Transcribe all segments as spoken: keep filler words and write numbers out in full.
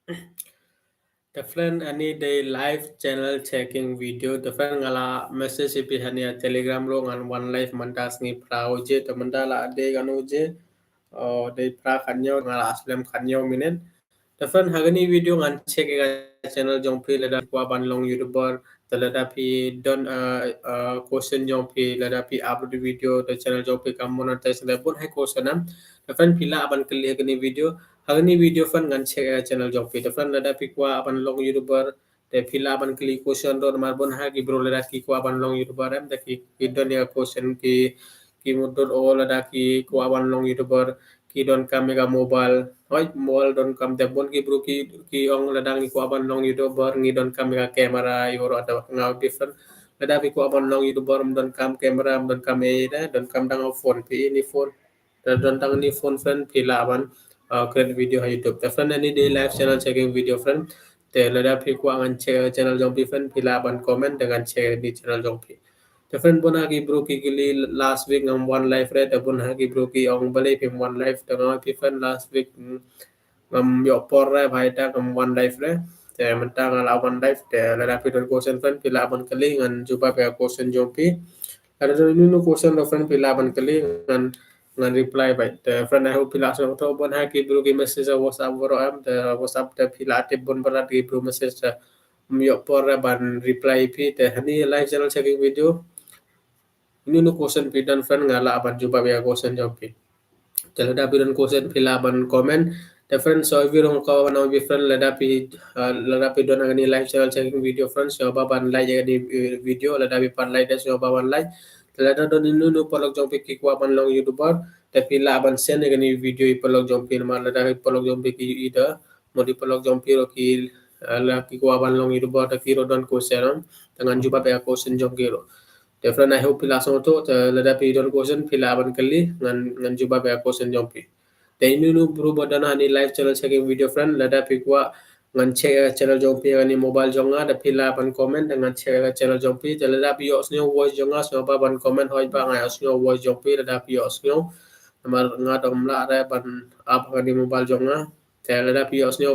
Te friend, ani dei live channel checking video. Te friend, nga la message ïa phi hangne ha Telegram ruh, ngan wan live mynta sngi phra baje. Te mynta la dei katno baje? Oh, dei phra khatñiew, nga la slem khatñiew minit. Te friend, ha kane ka video ngan check ïa ka channel jong phi, lada kwah ban long YouTuber, te lada phi don, uh, uh, question jong phi, lada phi upload video, te channel jong phi kam monetize, te bun hi question em. Te friend, phi lah ban kylli ha kane ka video. Ha kane ka video friend, ngan check ïa ka channel jong phi. Te friend, lada phi kwah ban long YouTuber, te phi lah ban kylli question ruh, namar bun hi ki bru lada ki kwah ban long YouTuber em, te ki, ki don ïa ka question ki, ki mutdur, oh, lada ki kwah ban long YouTuber, ki donkam ïa ka mobile. Hooid, mobile donkam, te bun ki bru ki, ki ong lada ngi kwah ban long YouTuber, ngi donkam ïa ka camera, ïa baroh, te nga ong ïa phi friend, lada phi kwah ban long YouTuber, ym donkam camera, ym donkam ei ei, donkam tang phone, phi ïoh ine phone. Te don tang ine phone friend, phi lah ban, uh, create video ha YouTube. Te friend, ani dei live channel checking video friend. Te lada phi kwah ngan check channel jong phi friend, phi lah ban comment, te ngan check ïa ka channel jong phi. Te friend, bun hi ki bru ki kylli last week ngam wan live re, te bun hi ki bru ki ong balei phim wan live, te nga ong ïa phi friend, last week, mm, ngam ïoh por re, bha ïa kata ngam wan live re. Te mynta nga la wan live, te lada phi don question friend, phi lah ban kylli, ngan jubab ïa ka question jong phi. Lada don ino ino question ruh friend, phi lah ban kylli, ngan, ngan reply beit. Te friend, I hope phi la sngewthuh. Bun hi ki bru ki message ha WhatsApp baroh em, te WhatsApp te phi la tip bun baroh ki bru message, te ym ïoh por re ban reply ïa phi. Te hangne live channel checking video, ino ino question phi don friend, nga lah ban jubab ïa ka question jong phi. Te lada phi don question, phi lah ban comment. Te friend, so ïa phi ruh nga kwah ban ong ïa phi friend, lada phi, uh, lada phi don ha kane live channel checking video friend, sngewbha ban like ïa kane, uh, video, lada phi pat like de, sngewbha ban like. Te lada don ino ino paralok jong phi ki kwah ban long YouTuber, te phi lah ban send ïa kane video ïa paralok jong phi, namar lada paralok jong phi ki ïohi da mut ïa paralok jong phi ruh ki, uh, la ki kwah ban long YouTuber, te ki ruh don question, te ngan jubab ïa ka question jong ki ruh. Te friend, I hope phi la sngewthuh, te lada phi don question, phi lah ban kylli, ngan, ngan jubab ïa ka question jong phi. Te ino ino bru ba don ha kane live channel checking video friend, lada phi kwah ngan check ïa ka channel jong phi ha kane mobile jong nga, te phi lah ban comment, te ngan check ïa ka channel jong phi. Te lada phi ïohsngew voice jong nga, sngewbha ban comment, hooid bah nga ïohsngew voice jong phi, lada phi ïohsngew. Namar nga dang ym lah re ban up ha kane mobile jong nga. Te lada phi ïohsngew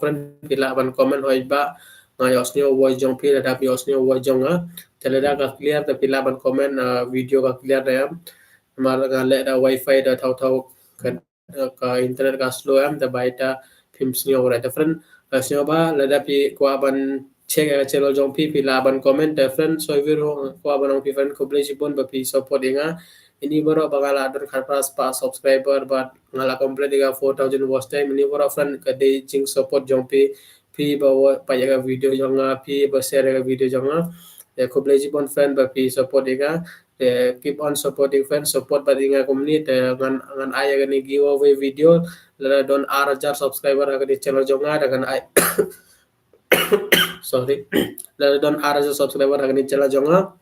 friend, phi lah ban comment, hooid bah nga ïohsngew voice jong phi, lada phi ïohsngew voice jong nga. Te lada ka clear, te phi lah ban comment, uh, video ka clear ne em. Namar nga leh da wifi, da thaw thaw ka, ka internet ka slow em, te ba ita phim sngew re. Te friend, uh, sngewbha lada phi kwah ban check ïa ka channel jong phi, phi lah ban comment. Te friend, so ïa phi ruh kwah ban ong ïa phi friend, khublei shibun ba phi support ïa nga. Ine baroh ba nga la don khatphra spah subscriber, bad nga la complete ïa ka four thousand watch time. Ine baroh friend ka dei jingsupport jong phi, phi ba wa-, peit ïa ka video jong nga, phi ba share ïa ka video jong nga. Te khublei shibun friend ba phi support ïa nga. Te keep on supporting friend, support bad ïa nga kumne, te ngan, ngan ai ïa kane giveaway video. Lada don ar hajar subscriber ha kane channel jong nga, te ngan ai, sorry. Lada don ar hajar subscriber ha kane channel jong nga,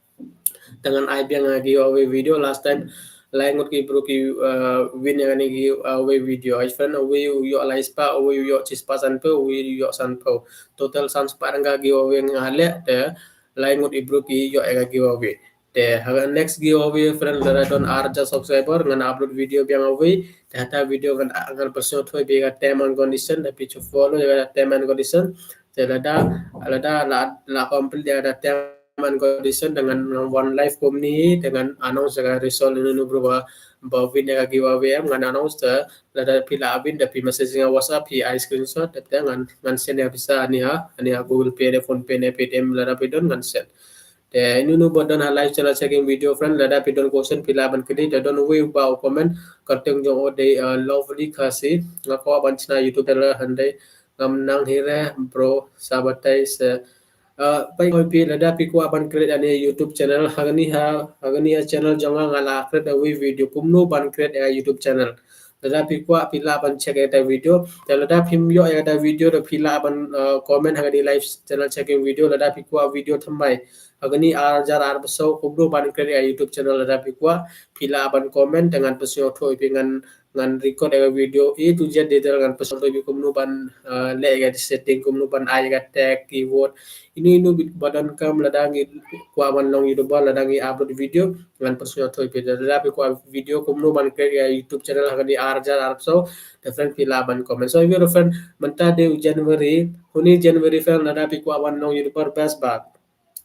te ngan ai biang ïa ka giveaway video. Last time lai ngut ki bru ki, uh, win ïa kane giveaway video. Ai friend, uwei u ïoh lai spah, uwei u ïoh shi spah sanphew, uwei u ïoh sanphew. Total san spah tyngka giveaway nga leh, te lai ngut ki bru ki ïoh ïa ka giveaway. Te ha ka next giveaway friend, lada don ar hajar subscriber, ngan upload video biang uwei. Te ha kata video ngan, ngan pynsngewthuh ïa ka term and condition, te phi ju follow ïa ka term and condition. Te lada, lada la, la complete ïa ka term and condition, te ngan, ngan wan live kumne, te ngan announce ïa ka result, ino ino bru ba, ba win ïa ka giveaway em, ngan announce. Te lada phi la win, te phi message ïa nga WhatsApp, phi ai screenshot, te, te ngan, ngan send ïa ka pisa hangne ha, hangne ha Google Pay ne, PhonePe ne, Paytm, lada phi don ngan send. Te ino ino ba don ha live channel checking video friend, lada phi don question phi lah ban kylli. Te don uwei uba u comment, kyrteng jong u dei, uh, Lovely Khasi. Nga kwah ban shna YouTube channel hynrei ngam nang hi re bro, sa batai se. Uh, peit hoi phi, lada phi kwah ban create ïa kane YouTube channel, ha kane ha, ha kane ha channel jong nga nga la create uwei video kumno ban create ïa YouTube channel. Lada phi kwah phi lah ban check ïa kata video. Te lada phim ïoh ïa kata video, te phi lah ban, uh, comment ha kane live channel checking video. Lada phi kwah video thymmai ha kane ar hajar arphew saw kumno ban create ïa YouTube channel, lada phi kwah phi lah ban comment, te ngan pynsngewthuh ïa phi, ngan, ngan record ïa ka video A to Z detail, ngan pynsngew ïa phi kumno ban, eh, leh ïa ka setting, kumno ban ai ïa ka tag, keyword. Ino ino bit ba donkam lada ngi kwah ban long YouTuber, lada ngi upload video, ngan pynsngew ïa phi. Lada phi kwah video kumno ban create ïa ka YouTube channel ha kane ar hajar arphew saw, te friend phi lah ban comment. So, ïa friend, mynta dei u January, huni January friend, lada phi kwah ban long YouTuber best ba.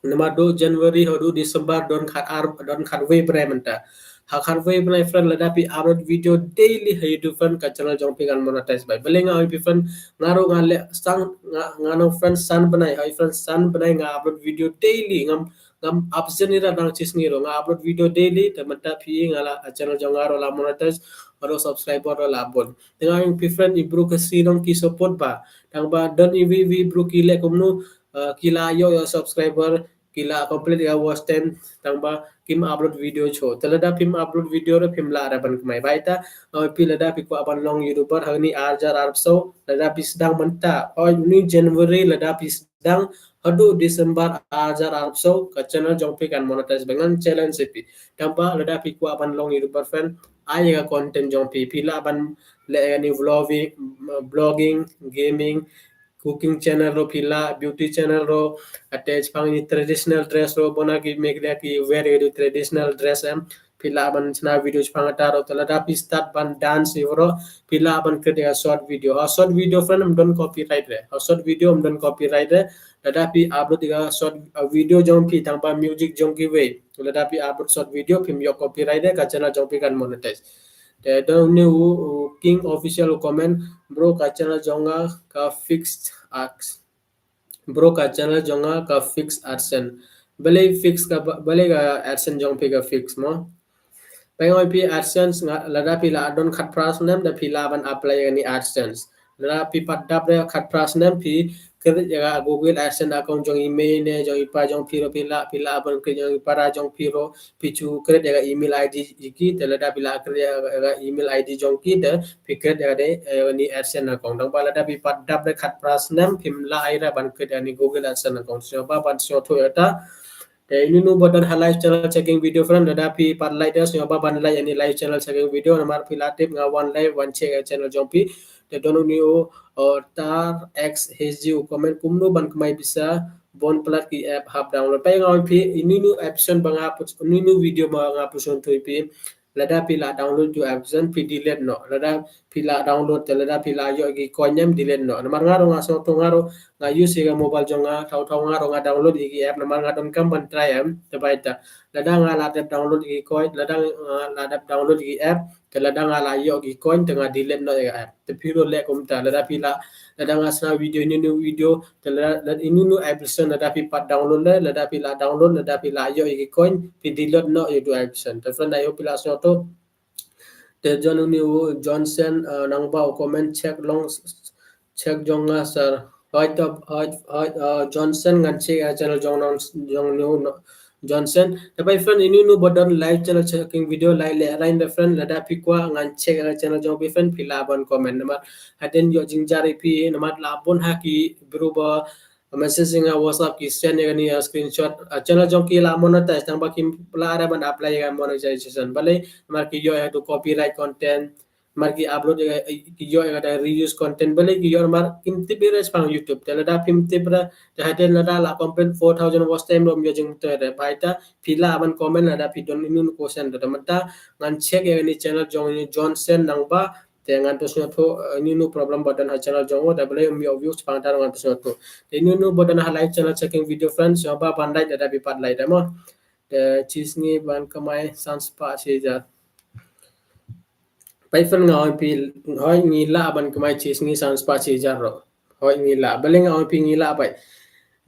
Namar dei January haduh December don khat ar, don khatwei bnai mynta. Ha khatwei bnai friend, lada phi upload video daily ha YouTube friend, ka channel jong phi kan monetize bha. Balei nga ong ïa phi friend, nga ruh nga leh tang, nga, nga nang friend san bnai, ha friend san bnai nga upload video daily, ngam, ngam absent ïa ka dang shi sngi ruh, nga upload video daily, te mynta phi nga la, channel jong nga ruh la monetize, haduh subscriber ruh la bun. Te nga ong ïa phi friend, i bru ka sri nong ki support bha. Tang ba don iwei iwei i bru ki leh kumno, eh, ki la ïoh ïa subscriber, ki la complete ïa watch time, tang ba kim upload video shuh. Te lada phim upload video ruh phim lah ruh ban kmai. Bha ita, eh, phi lada phi kwah ban long YouTuber ha kane ar hajar arphew saw, lada phi sdang mynta, oi, uni January lada phi sdang haduh December ar hajar arphew saw, ka channel jong phi kan monetize bha, ngan challenge ïa phi. Tang ba lada phi kwah ban long YouTuber friend, ai ïa ka content jong phi, phi lah ban leh ïa kane vlogging, blogging, gaming, cooking channel ruh phi lah, beauty channel ruh, ate shaphang ïa traditional dress ruh, bun na ki Meghalaya ki wear ïa ka traditional dress em, phi lah ban shna video shaphang kata ruh. Te lada phi start ban dance ïa ruh, phi lah ban create ïa ka short video. Ha short video friend ym don copyright re. Ha short video ym don copyright re. Lada phi upload ïa ka short, uh, video jong phi tang ba music jong kiwei, lada phi upload short video phim ïoh copyright re, ka channel jong phi kan monetize. Te don une u, u King Official u comment, bro, ka channel jong nga ka fixed ads. Bro, ka channel jong nga ka fixed AdSense. Balei fix ka ba-, balei ka AdSense jong phi ka fix mo? Pynban phi AdSense nga, lada phi la don khatphra snem da phi lah ban apply ïa kane AdSense. Lada phi pat dap re khatphra snem phi create ïa ka Google AdSense account jong i mei ne jong i pa jong phi ruh phi lah, phi lah ban create jong i para jong phi ruh, phi ju create ïa ka email I D ïa ki, te lada phi la create ïa ka email I D jong ki te phi create ïa ka dei, eh, kane AdSense account. Tang ba lada phi pat dap re khatphra snem phim lah ai re ban create ïa kane Google AdSense account. Sngewbha ban sngewthuh ïa kata. Te inu inu ba don ha live channel checking video friend, lada phi pat like de, sngewbha ban like ïa kane live channel checking video, namar phi la tip nga wan live wan check ïa channel jong phi. Te don uni u, uh, Tar X H G u comment, kumno ban kmai pisa, bun palat ki app hap download. Pynban nga ong ïa phi, inu inu AdSense ba nga put, inu inu video ba nga pynsngewthuh ïa phi, lada phi la download ïa u AdSense phi delete noh. Lada phi la download te lada phi la ïoh ki coin em delete noh. Namar nga ruh nga sngewthuh, nga ruh nga use ïa ka mobile jong nga, thaw thaw nga ruh nga download ïa ki app namar nga donkam ban try em, te bha ita. Lada nga la dep download ïa ki coin, lada nga la dep download ïa ki app, te lada nga la ïoh ki coin te nga delete noh ïa ka app. Te phi ruh leh kumta, lada phi la, lada nga shna video, inu inu video, te lada, lada inu inu application lada phi pat download le, lada phi la download, lada phi la ïoh ïa ki coin, phi delete noh ïa u application. Te friend, I hope phi la sngewthuh. Te jon uni u Johnson, uh, Nangba u comment, check long, check jong nga sir. Hoi to, hoi, hoi, uh, Johnson, ngan check ïa channel jong nang, jong uni u no, Johnson. Te bha friend, inu inu ba don live channel checking video, lai leh rain da friend, lada phi kwah ngan check ïa channel jong phi friend, phi lah ban comment. Namar hadien ïoh jingjar ïa phi, namar la bun ha ki bru ba message ïa nga WhatsApp ki send ïa kane ïa screenshot. Ah, channel jong ki la monetize tang ba kim lah re ban apply ïa ka monetization. Balei? Namar ki ïoh ïa ka copyright content. Namar ki upload ïa ka, ki ïoh ïa ka reuse content. Balei ki ïoh? Namar kim tip ïa re shaphang YouTube. Te lada phim tip re, te hadien lada la complete four thousand watch time ruh ym ïoh jingmyntoi re. Bha ita phi lah ban comment lada phi don inu inu question re. Te mynta ngan check ïa kane channel jong uni u Johnson Nangba. Te ngan pynsngewthuh, eh, inu inu problem ba don ha channel jong u, te balei um ïoh views, shaphang kata ngan pynsngewthuh. Te inu inu ba don ha live channel checking video friend, sngewbha ban like lada phi pat like de mo. Te shi sngi ban kmai san spah shi hajar. Bha friend, nga ong ïa phi, hooid ngi lah ban kmai shi sngi san spah shi hajar ruh. Hooid ngi lah, balei nga ong ïa phi ngi lah bha.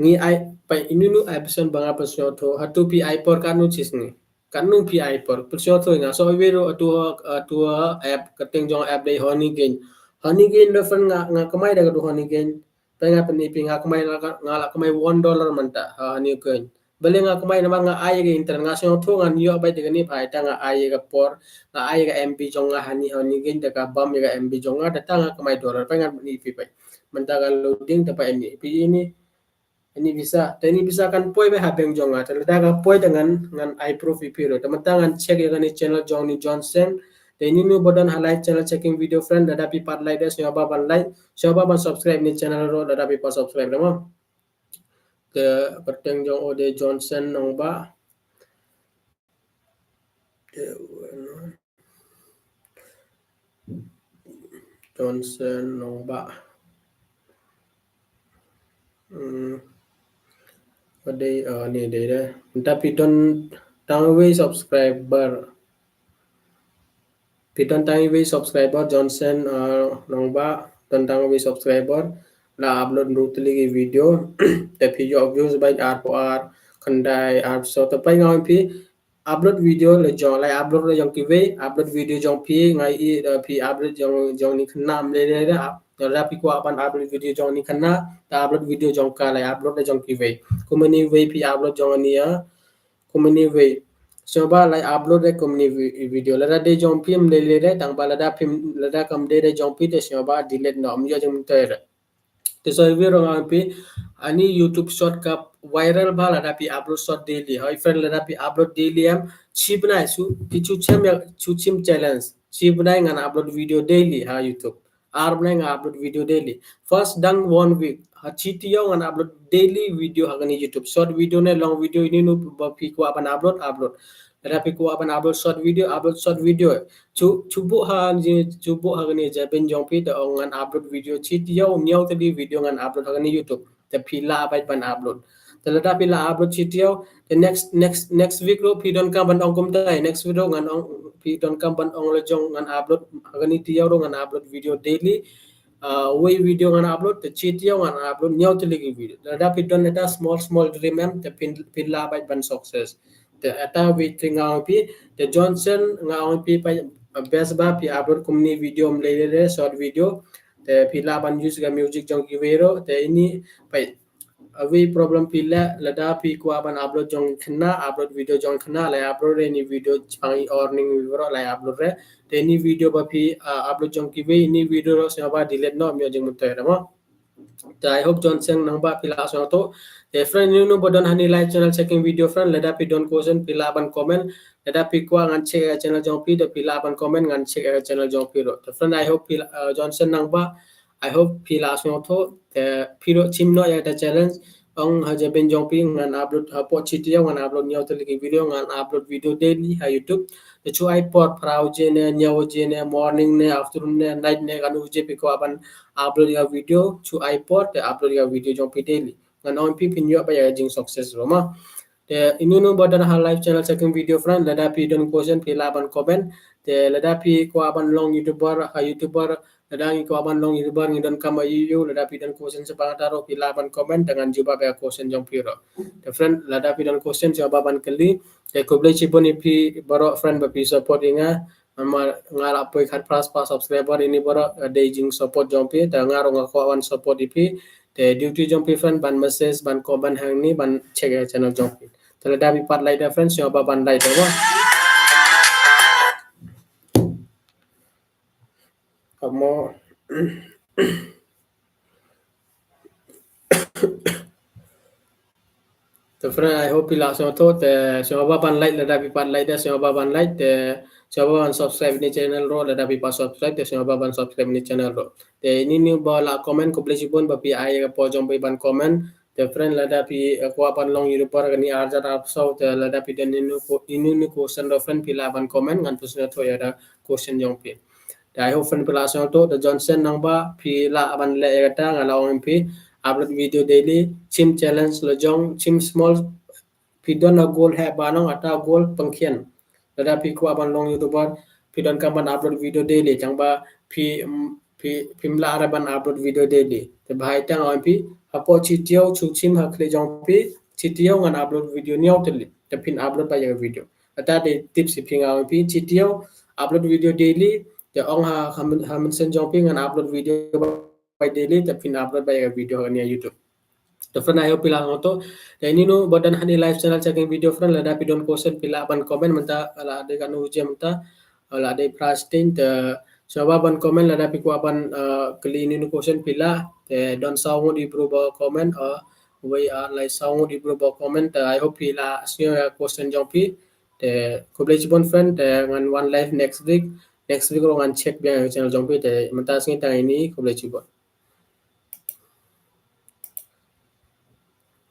Ngi ai, bha inu inu ai pyrshah ba nga pynsngewthuh, hato phi ai por katno shi sngi. Katno phi ai por, pynsngewthuh ïa nga. So, iwei ruh hato, hato app, ka kyrteng jong app dei Honeygain. Honeygain da friend nga, nga kmai da ka tu Honeygain. Pynban nga pyni phi nga kmai la, nga la kmai one dollar mynta ha Honeygain. Balei nga kmai? Namar nga ai ïa ka internet, nga sngewthuh ngan ïoh bha da kane, bha ita nga ai ïa ka por, nga ai ïa ka M B jong nga ha kane Honeygain, da ka bam ïa ka M B jong nga, da ta nga kmai dollar. Pynban nga pyni phi bha. Mynta ka loading, da phi ïa ini. Phi ini. Ini pisa, te ini pisa kan poi bha ha bank jong nga. Te lada ka poi te ngan, ngan ai proof ïa phi ruh. Te mynta ngan check ïa kane channel jong uni u Johnson. Te ine ine ba don ha live channel checking video friend, lada phi pat like de sngewbha ban like, sngewbha ban subscribe ine i channel ruh lada phi pat subscribe de mo. Te kyrteng jong u de Johnson Nongbah. Te Johnson Nongbah. Hmm. Ka dei, ah, ni dei de. Mynta phi don tang wei subscriber. Phi don tang wei subscriber Johnson, ah, Nongbah, don tang wei subscriber. La upload hynriew tylli ki video. Te phi ïoh views beit arphew ar, khyndai, arphew saw, te phi nga ong phi upload video la jong, la upload la jong kiwei, upload video jong phi, nga i, eh, phi upload jong, jong ni khynnah, ym lei lei de, ap-, lada phi kwah ban upload video jong ni khynnah, te upload video jong ka, la upload la jong kiwei. Kumne wei phi upload jong ni, ah, kumne wei. Sngewbha la upload de kumne vi-, video. Lada dei jong phi ym lei lei de, tang ba lada phi, lada kam dei de jong phi te sngewbha delete noh, ym ïoh jingmyntoi de. Te sa wi ruh nga ong phi, ani YouTube short ka viral bha lada phi upload short daily. Hoi friend, lada phi upload daily em, shi bnai shu, phi shu chim ïa, shu chim challenge. Shi bnai ngan upload video daily ha YouTube. Ar bnai ngan upload video daily. First dang one week. Ha shi taïew ngan upload daily video ha kane YouTube. Short video ne long video ine ine ba phi kwah ban upload, upload. Lada phi kwah ban upload short video, upload short video. Shu, shu buh ha, shu buh ha kane jaiñ jong phi te ong ngan upload video shi taïew, hynñiew tylli video ngan upload ha kane YouTube. Te phi lah beit ban upload. Te lada phi la upload shi taïew, te next, next, next week ruh phi donkam ban ong kumta, next week ruh ngan ong, phi donkam ban ong la jong ngan upload ha kane taïew ruh ngan upload video daily. Ah, wei video ngan upload, te shi taïew ngan upload hynñiew tylli ki video. Lada phi don ita small, small dream em, te phin, phin lah beit ban success. Te ita wei te nga ong phi, te Johnson nga ong phi pa, best ba phi upload kumne video ym lei lei de, short video. Te phi lah ban use ka music jong kiwei ruh, te ine pa, ah, wei problem phi leh, lada phi kwah ban upload jong khynnah, upload video jong khynnah, la upload re ine video chang i earning ruh la upload re. Te ine video ba phi, ah, upload jong kiwei, ine video ruh sngewbha delete noh, ym ïoh jingmyntoi de mo. Te I hope Johnson Nongbah phi la sngewthuh. Te friend, ine ine ba don hani live channel checking video friend, lada phi don question phi lah ban comment, lada phi kwah ngan check ïa channel jong phi, te phi lah ban comment ngan check ïa channel jong phi ruh. Te friend, I hope phi la, ah, Johnson Nongbah, I hope phi la sngewthuh, te phi ruh chim noh ïa ka challenge. Ong ha jaiñ jong phi ngan upload hapoh shi taïew ngan upload hynñiew tylli ki video, ngan upload video daily ha YouTube. Te shu ai por phra baje ne, hynñiew baje ne, morning ne, afternoon ne, night ne, kano baje phi kwah ban upload ïa video, shu ai por te upload ïa video jong phi daily. Ngan ong phi phin ïoh beit ïa jingsuccess ruh mo. Te ine ine ba don ha live channel checking video friend, lada phi don question phi lah ban comment. Te lada phi kwah ban long YouTuber, ha YouTuber, lada ngi kwah ban long YouTuber ngi donkam aïu aïu, lada phi don question shaphang kata ruh phi lah ban comment, te ngan jubab ïa question jong phi ruh. Te friend, lada phi don question sngewbha ban kylli. Te khublei shibun ïa phi baroh friend ba phi support ïa nga. Namar nga la poi khatphra spah subscriber, ine baroh, eh, dei jingsupport jong phi, te nga ruh nga kwah ban support ïa phi. Te duty jong phi friend ban message, ban comment hangne, ban check ïa channel jong phi. Te lada phi pat like de friend, sngewbha ban like de mo. Kamo. Te friend, I hope phi la sngewthuh, te sngewbha ban like lada phi pat like de, sngewbha ban like, te sngewbha ban subscribe ine i channel ruh lada phi pat subscribe, te sngewbha ban subscribe ine i channel ruh. Te ine ine ba la comment, khublei shibun ba phi ai ka por jong phi ban comment. Te friend, lada phi, eh, kwah ban long YouTuber kane ar hajar arphew saw, te lada phi don ine ine ko-, ine ine question ruh friend phi lah ban comment, ngan pynsngewthuh ïa ka question jong phi. Te I hope friend phi la sngewthuh, te Johnson Nongbah phi lah ban leh ïa kata, nga la ong ïa phi upload video daily, chim challenge la jong, chim small, phi don na goal heh ba nong, ata goal pynkhian. Lada phi kwah ban long YouTuber, phi donkam ban upload video daily, tang ba phi, mm, phi, phim lah re ban upload video daily. Te bha ïa nga ong ïa phi, hapoh shi taïew shu chim ha khlieh jong phi, shi taïew ngan upload video hynñiew tylli, te phin upload beit ïa video. Kata dei tips ïa phi nga ong ïa phi, shi taïew upload video daily, te ong ha, ha myn-, ha mynsiem jong phi ngan upload video beit daily, te phin upload beit ïa video ha kane YouTube. Te friend, I hope phi la sngewthuh. Te ine ine ba don hani live channel checking video friend, lada phi don question phi lah ban comment mynta, la dei kano baje mynta, la dei phra shiteng, te sngewbha ban comment lada phi kwah ban, eh, kylli ine ine question phi lah, te don saw ngut ki briew ba comment, eh, wei ar lai saw ngut ki briew ba comment, te I hope phi la sngew ïa question jong phi. Te khublei shibun friend, te ngan wan live next week. Next week ruh ngan check biang ïa ka channel jong phi te mynta sngi tang ïa ini, khublei shibun.